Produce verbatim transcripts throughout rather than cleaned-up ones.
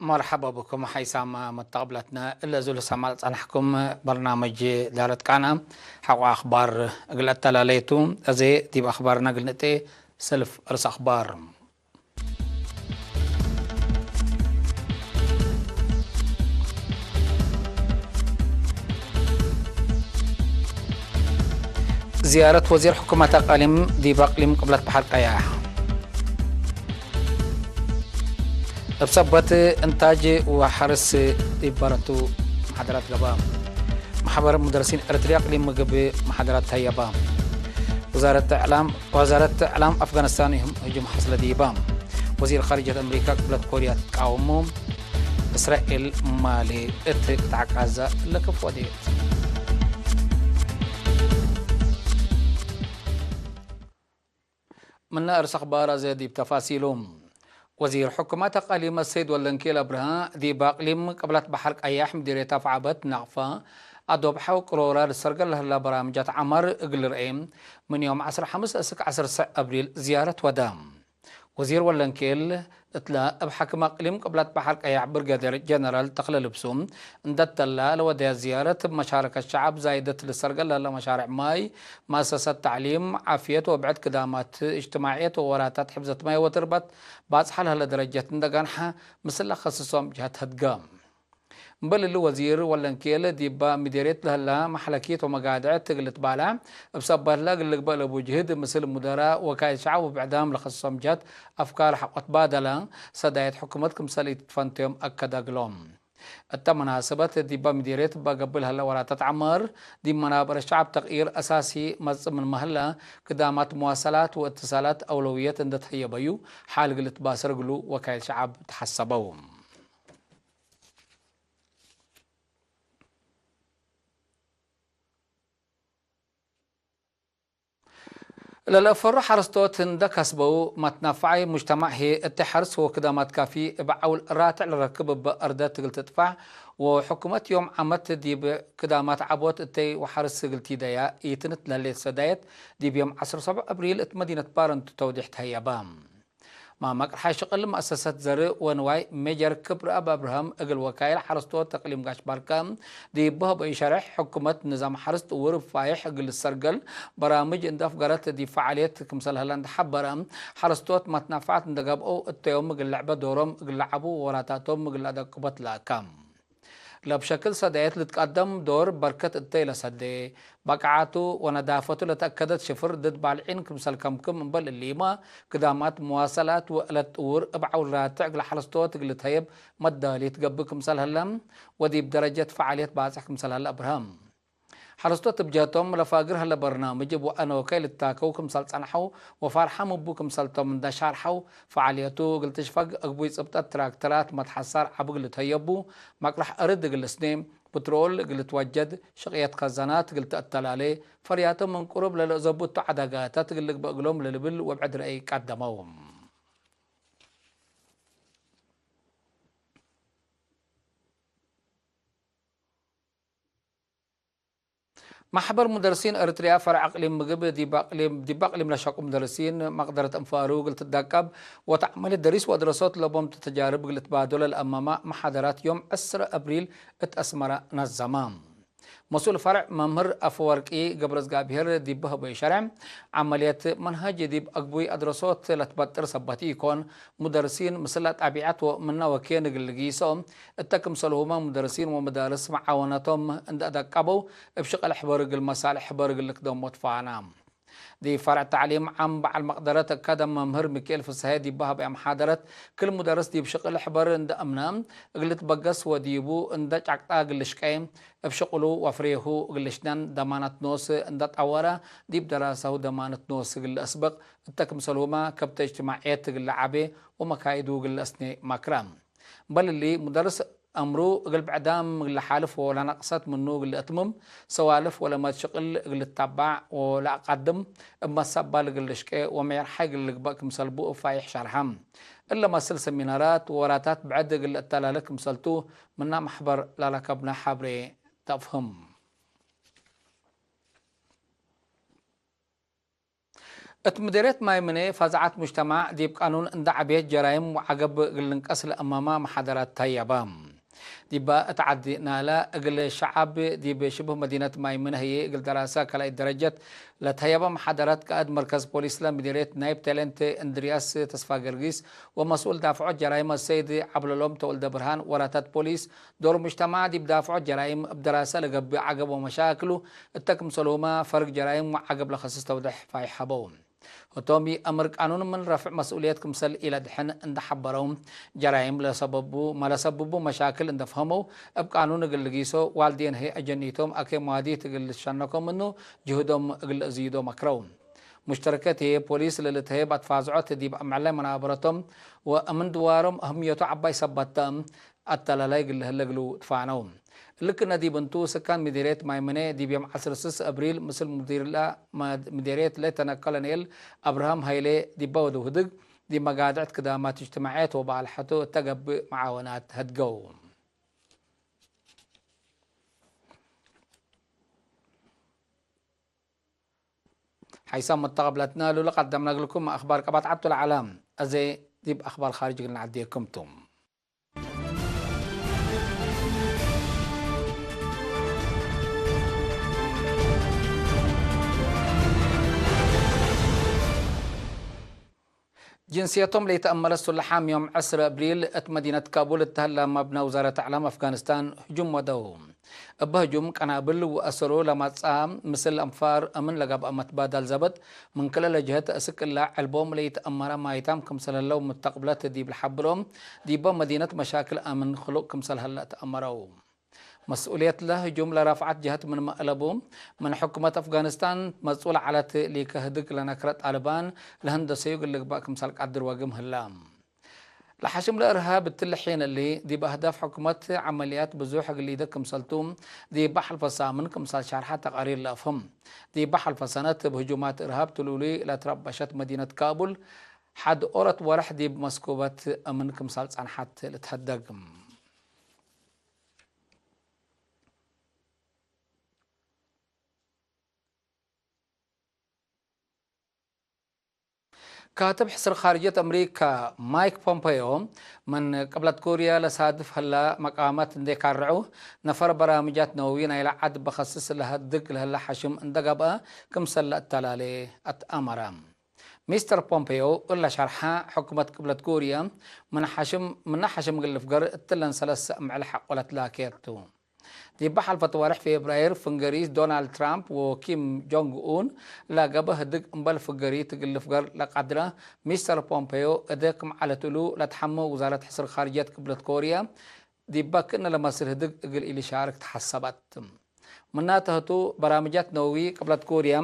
መርሐባ ብኩም ሓይሳም መተቅብለትነ። እለ እዙ ልሰማዕ ጸናሕኩም በርናምጅ ዳለት ቃና ሐቆ አኽባር እግል አተላለየቱ። አዜ ዲብ አኽባርነ እግል ንእቴ ሰልፍ እርስ አኽባር። ዝያረት ወዚር ሕኩመት አቃሊም ዲብ አቅሊም ቅብለት በሐር ቀያሕ። እብ ሰበት እንታጅ ወሐርስ ዲብ ባረንቱ መሓደራት ገባ። መሕበር ሙደርሲን ኤረትርያ አቅሊም ምግብ መሓደራት ተሀየባ። ወዛረት እዕላም ወዛረት እዕላም አፍጋኒስታን ህጁም ሐስለ ዲባ። ወዚር ኻርጀት አምሪካ ቅብለት ኮርያ ትትቃወሙ። እስራኤል ማሌ እት ቅጣዕ ጋዛ ለክፍ ወዴት። ምነ እርስ አኽባር አዜ ዲብ ተፋሲሉ። ወዚር ሕኩመት አቃሊም አሰይድ ወለንኬል አብርሃ ዲብ አቅሊም ቅብለት በሐር ቀያሕ ምዲርየት አፍዓበት ናቅፋ አዶብሐው ቅሮራ ልሰርገል ለህላ በራምጃት ዐማር እግል ልርኤ ምን ዮም ዐስር ሐምስ እስክ ዐስር ሰዕ አብሪል ዝያረት ወዳ። ወዚር ወለንኬል እትላ እብ ሐክም አቅሊም ቅብለት በሐር ቀያሕ ብርጋዴር ጀነራል ተክለ ልብሱ እንደ ተላ ለወደያ ዝያረት እብ መሻረከት ሸዐብ ዛይደት ልሰርገል ለህለ መሻርዕ ማይ፣ መአሰሰት ተዕሊም፣ ዓፍየት ወብዕድ ክዳማት እጅትማዕየት ወወራታት ሕፍዘት ማይ ወትርበት ባጽሐ ለህለ ደረጀት እንደ ጋንሐ ምስል ለከስሶም ጅሀት ህድገ። እምበል እሊ ወዚር ወለንኬል ዲባ ምዴርየት ለህላ መሕለኪት ወመጋድዐት እግል ልትባለዕ እብ ሰበትለ እግል ልግበእ ለቡ ጅህድ ምስል ሙደራ ወካይድ ሸዐብ ወብዕዳም ለከስሶም ጅሀት አፍካር ሐቆ ትባደለ ሰዳየት ሕኩመት ክምሰል ኢትትፈንተዮም አከደ እግሎም። እተ መናሰበት ዲበ ምዴርየት እበ ገብእ ለህለ ወራታት ዐማር፣ ዲብ መናበረ ሸዐብ ተቅይር አሳሲ መጽእ ምንመ ህለ፣ ክዳማት መዋሰላት ወእትሳላት አውለውየት እንደ ተሀየበዩ፣ ሓል እግል ልትባሰር እግሉ ወካይል ሸዐብ ተሐሰበው። ለለአፈሩ ሐረስቶት እንደ ከስበው፣ መትነፋዓይ ሙጅተማዕ ህዬ እተ ሐርስ ወክዳማት ካፊ እብ ዐውል ራትዕ ለረክብ እበ አርደት እግል ትጥፋዕ ወሕኩመት ዮም ዓመት ዲብ ክዳማት ዐቦት እተይ ወሐርስ እግል ቲደያ ኢትንት ለህሌት ሰዳየት፣ ዲብ ዮም ዐስር ወሰብዕ አብሪል እት መዲነት ባረንቱ ተውዲሕ ተህየበ። ማመቅርሓይ ሽቅል መአሰሰት ዘርእ ወንዋይ ሜጀር ክብረአብ አብርሃም እግል ወካይል ሐረስቶት እቅሊም ጋሽ ባርካ ዲብ በህበዩ ሸሬሕ፣ ሕኩመት ንዛም ሐርስ ጥውር እብ ፋይሕ እግል ልሰርገል በራምጅ እንዴ አፍገረት ዲብ ፈዓልየት ክምሰል ህለ እንዴ ሐበረ፣ ሐረስቶት መትነፋዕት እንዴ ገብአው እተዮም እግል ልዕበ ዶሮም እግል ለዐቡ ወወራታቶም እግል ለአደቅቦት ለአካ። ለብ ሸክል ሰዳየት ልትቀደም ዶር በርከት እተይ ለሰዴ፣ በቃዓቱ ወነዳፈቱ ለተአከደት ሽፍር ድድ ባልዒን ክምሰል ከምክም እምበል እሊመ፣ ክዳማት መዋሰላት ወእለት ጥውር እብ ዐውል ራትዕ እግል ሐረስቶት እግል ልትሀየብ መዳሊት ገብእ ክምሰል ህለ፣ ወዲብ ደረጀት ፈዓልየት ባጽሕ ክምሰል ህለ አብርሀ። ሐረስቶት እብ ጀህቶም ለፋግር ህለ በርናምጅ እብ ወአኖከ ልታከው ክምሰል ጸንሐው ወፋርሐም እቡ ክምሰልቶም እንደ ሻርሐው፣ ፈዓልየቱ እግል ትሽፈግ፣ አግቡይ ጽብጠት ትራክተራት መትሐሳር ዐቢ እግል ልትሀየቡ፣ መቅረሕ አርድ እግል ልስኔ፣ ብትሮል እግል ልትወጀድ፣ ሽቅየት ከዘናት እግል ተአተላሌ፣ ፈርያቶም ምን ቅሩብ ለለአዘቡ እቱ ዐዳጋታት እግል ልግበእ እግሎም ለልብል ወብዕድ ረአይ ቀደመው። ማሕበር ሙደርሲን ኤረትርያ ፈርዕ አቅሊም ምግብ ዲብ አቅሊም፣ ዲብ አቅሊም ለሸቁ ሙደርሲን መቅደረት እንፋሩ እግል ትዳቀብ ወተዕመል ደሪስ ወአድረሶት ለቦም ተጃርብ እግል ትባዶለ ለአመመ መሓደራት ዮም ዕስር አብሪል እት አስመረ ነዘመ። መስኡል ፈርዕ መምህር አፈወርቂ ገብረዝጋብሄር ዲብ በህበዩ ሸርዕ፣ ዐመልየት መንሀጅ ዲብ አግቡይ አድረሶት ለትበጥር ሰበት ኢኮን፣ ሙደርሲን ምስለ ጣቢዐት ወምነ ወኬን እግል ልጊሶ፣ እተ ክምሰልሁመ ሙደርሲን ወመዳርስ መዓወነቶም እንዴ አደቀበው፣ እብ ሽቅል ሕበር እግል መሳልሕ ሕበር እግል ልክደሞ ትፋነ። ዲብ ፈርዕ ተዕሊም ዓም በዐል መቅደረት አካደም መምህር ሚካኤል ፍስሐየ ዲብ በሀበየ መሓደረት፣ ክል ሙደርስ ዲብ ሽቅል ሕበር እንዴ አምነ እግል ልትበገስ ወዲቡ እንዴ ጫቅጣ እግል ልሽቀ፣ እብ ሽቅሉ ወፍሬሁ እግል ልሽነን ደማነት ኖስ እንዴ ጠወረ፣ ዲብ ደራሰሁ ደማነት ኖስ እግል ለአስብቅ፣ እተ ክምሰልሁመ ከብተ እጅትማዕየት እግል ለዐቤ ወመካይዱ እግል ለአስኔ መክረ። እምበል እሊ፣ ሙደርስ አምሩ እግል ብዕዳም እግል ለሓልፍ ወለነቅሰት ምኑ እግል ልአትምም፣ ሰዋልፍ ወለመት ሽቅል እግል ልታባዕ ወለአቃድም፣ እብ መሰባል እግል ልሽቄ ወሜርሓይ እግል ልግበእ ክምሰል ቡ እብ ፋይሕ ሸርሐ። እለ መስል ሰሚናራት ወወራታት ብዕድ እግል ልአተላለ ክምሰልቱ ምና መሕበር ለረከብነ ሐብሬ ተፍህም። እት ምዴርየት ማይ ምኔ ፋዛዓት ሙጅተማዕ ዲብ ቃኑን እንደ ዐቤት ጀራይም ወዐገብ እግል ልንቀስ ለአማማ መሓደራት ተህየበ። ዲበ እት ዐዲ ናለ እግል ሸዓብ ዲብ ሽቡህ መዲነት ማይ ምነ ህዬ እግል ደራሰ ካልኣይት ደረጀት ለተህየበ መሓደራት ቃእድ መርከዝ ፖሊስ ለምዴርየት ናይብ ቴሌንት እንድርያስ ተስፋ ገርጊስ ወመስኡል ዳፍዖት ጀራይም አሰይድ ዐብለሎም ተወልደ ብርሃን ወራታት ፖሊስ ዶር ሙጅተማዕ ዲብ ዳፍዖት ጀራይም እብ ደራሰ ለገብእ ዐገብ ወመሻክሉ እተ ክምሰልሁመ ፈርግ ጀራይም ወዐገብ ለከስስ ተውደሕ ፋይሕ ሀበው። ህቶም ይአምር ቃኑን ምን ረፍዕ መስኡልየት ክምሰል ኢለድሕን እንደ ሐበረው፣ ጀራይም ለሰበቡ፣ መለሰብቡ መሻክል እንደ ፈህመው፣ እብ ቃኑን እግል ልጊሶ፣ ዋልዴን ህይ አጀኒቶም አኬ መዋዲት እግል ልትሸነኮ ምኑ ጅህዶም እግል ልእዝይዶ መክረው። ሙሽተረከት ህዬ ፖሊስ ለልትሀየብ አትፋዝዖት ዲብ አምዕለ መናበረቶም ወአምን ድዋሮም አህምየቱ ዐባይ ሰበት ተ፣ አተላላይ እግል ለህለ እግሉ ትፋነው። እሊ ክእነ ዲብ እንቱ፣ ስካን ምዴርየት ማይ ምኔ ዲብ ዮም ዐስር ስስ አብሪል ምስል ሙዲርለ ምዴርየት ሌተና ኮሎኔል አብርሃም ሀይሌ ዲበ ወደው ህድግ፣ ዲብ መጋድዕት ክዳማት እጅትማዕየት ወበአልሐቱ እተ ገብእ መዓወናት ሀድገው። ሓይሳም መተቀብለትነ እሉ ለቀደምነ እግልኩም አክባር ቀባት ዐቱ ለዐለ። አዜ ዲብ አክባር ካርጅ እግል ነዐዴኩም ቱ። ጅንስየቶም ለኢተአመለት ሱለሓም ዮም ዕስር አብሪል እት መዲነት ካቡል እት ተህለ መብነ ውዛረት አዕላም አፍጋኒስታን ህጁም ወደው። እብ ህጁም ቀናብል ወአሰሩ ለመጽአ ምስል አንፋር እምን ለገብአ መትባዳል ዘብጥ፣ ምን ክለ ለጀህት እስክ እለ ዕልቦም ለኢተአመረ ማይታም ክምሰል ህለው ምተቅብለት ዲብ ለሐብሮ፣ ዲበ መዲነት መሻክል አምን ክሉቅ ክምሰል ህለ ተአመረው። መስኡልየት ለህጁም ለረፍዐት ጀህት ምንመ አለቡ፣ ምን ሕኩመት አፍጋኒስታን መጽኡ ለዐለት ሊከ ህድግ ለነክረ ጣልባን ለህንደሰዩ እግል ልግበእ ክምሰል ቀድር ወግም ህለ። ለሐሽም ለእርሃብ እትሊ ሒን እሊ፣ ዲብ አህዳፍ ሕኩመት ዐመልያት ብዙሕ እግል ሊደግ ክምሰልቱ፣ ዲብ ሐልፈ ሳምን ክምሰል ሸርሐ ተቃሪር ለአፍህም። ዲብ ሐልፈ ሰነት እብ ህጁማት እርሃብ ትሉሉይ ለትረበሸት መዲነት ካቡል፣ ሐድ ኦረት ወርሕ ዲብ መስኩበት አምን ክምሰል ጸንሐት ልትሀደግ። ካትብ ሕስር ኻርጅየት አምሪካ ማይክ ፖምፔዮ፣ ምን ቅብለት ኮርያ ለሳድፍ ሀላ መቃመት እንዴ ካርዑ፣ ነፈር በራምጃት ነወዊ ናይለ ዐድ በከስስ ለሀድግ ለሀላ ሐሽም እንደ ገብአ፣ ክምሰል ለአተላሌ አትአመረ። ሚስተር ፖምፔዮ እለ ሸርሐ፣ ሕኩመት ቅብለት ኮርያ ምን ሐሽም፣ ምነ ሐሽም እግል ልፍገር እትለን ሰለስ አምዕል ሐቆለት ላኬት ቱ። ዲበ ሐልፈት ዋርሕ ፌብራይር፣ ፍንገሪት ዶናልድ ትራምፕ ወኪም ጆንግ ኡን ለገብአ ህድግ እምበል ፍንገሪት እግል ልፍገር ለቀድረ ሚስተር ፖምፔዮ፣ እደ ክም ዐለት እሉ ለትሐመ ውዛረት ሕስር ኻርጅየት ቅብለት ኮርያ፣ ዲበ ክእነ ለመስል ህድግ እግል ኢልሻርክ ተሐሰበት። ምናተ ህቱ፣ በራምጃት ነወዊ ቅብለት ኮርያ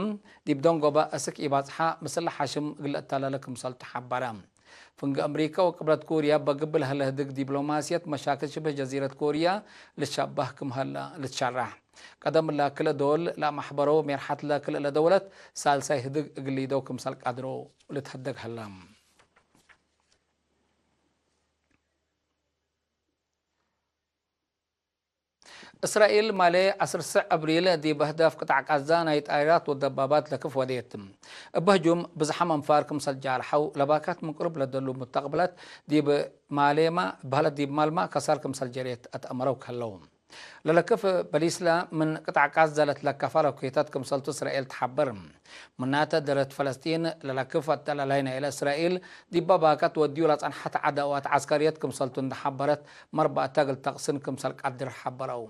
ዲብ ደንጎበ አስክ ኢባጽሐ፣ ምስል ሐሽም እግል ለአተላለ ክምሰል ተሐበረ። ፍንጌ አምሪከ ወቅብለት ኮርያ በግብ ለሀለ ህድግ ዲብሎማስየት መሻክል ሽብህ ጀዚረት ኮርያ ልትሸባህ ክም ሀለ ልትሸረሕ። ቀደም እለ ክልኤ ዶል ለአመሕበረው ሜርሐት ለክልኤ ለደውለት ሳልሳይ ህድግ እግል ሊደው ክምሰል ቀድሮ ልትሀደግ ሀለ። እስራኤል ማሌ ዐስር ስዕ አብሪል ዲብ አህዳፍ ቅጣዕ ቃዛ ናይ ጣይራት ወደባባት ለክፍ ወዴት። እብ ህጁም ብዝሓም አንፋር ክምሰል ጃርሐው፣ ለባካት ምን ቅሩብ ለደሉ ሙተቅብለት ዲብ ማሌማ በህለት ዲብ ማልማ ከሳር ክምሰል ጀሬት አትአመረው ከለው። ለለክፍ በሊስላ ምን ቅጣዕ ቃዛ ለትለከፋ ሮኬታት ክምሰልቱ እስራኤል ተሐብር። ምናተ፣ ደረት ፈለስጢን ለለክፍ አተላላይ ናይለ እስራኤል፣ ዲበ ባከት ወድዩ ለጸንሐት ዐዳዋት ዐስከርየት ክምሰልቱ እንደ ሐበረት፣ መርበአተ እግል ተቅስን ክምሰል ቀድር ሐበረው።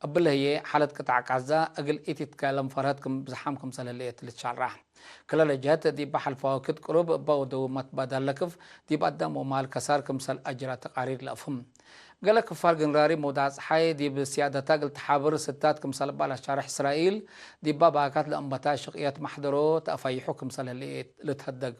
እብሊ ህዬ፣ ሓለት ቅጣዕ ቃዛ እግል ኢትትከለም ፈርሀት ክም ብዝሓም ክምሰል ህሌት ልትሸረሕ። ክለ ለጀህት፣ ዲበ ሐልፈ ወክድ ቅሩብ እበ ወደው መትባዳል ለክፍ፣ ዲብ አዳም ወማል ከሳር ክምሰል አጅረ ተቃሪር ለአፍህም። ገሌ ክፋል ግንራሪ መውዳዕ ጸሓይ ዲብ ስያደታ እግል ተሓብር ስታት ክምሰል እባ ለሻርሕ እስራኤል፣ ዲባ ባካት ለእንበታ ሽቅየት መሕደሮ ተአፈይሑ ክምሰል ህሌት ልትሀደግ።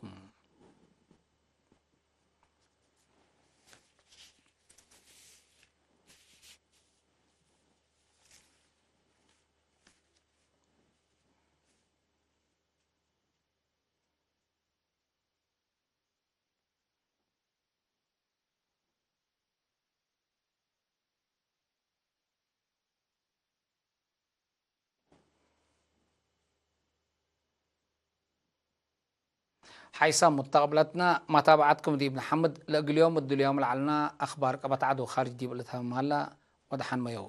ሓይሳም ሙተቅብለትነ መታብዐትኩም ዲብ ነሐምድ፣ ለእግል ዮም እድልዮም ለዐልና አክባር ቀበት ዐድ ወካርጅ ዲብ ልትሀመም ሀላ። ወደሐን መየው።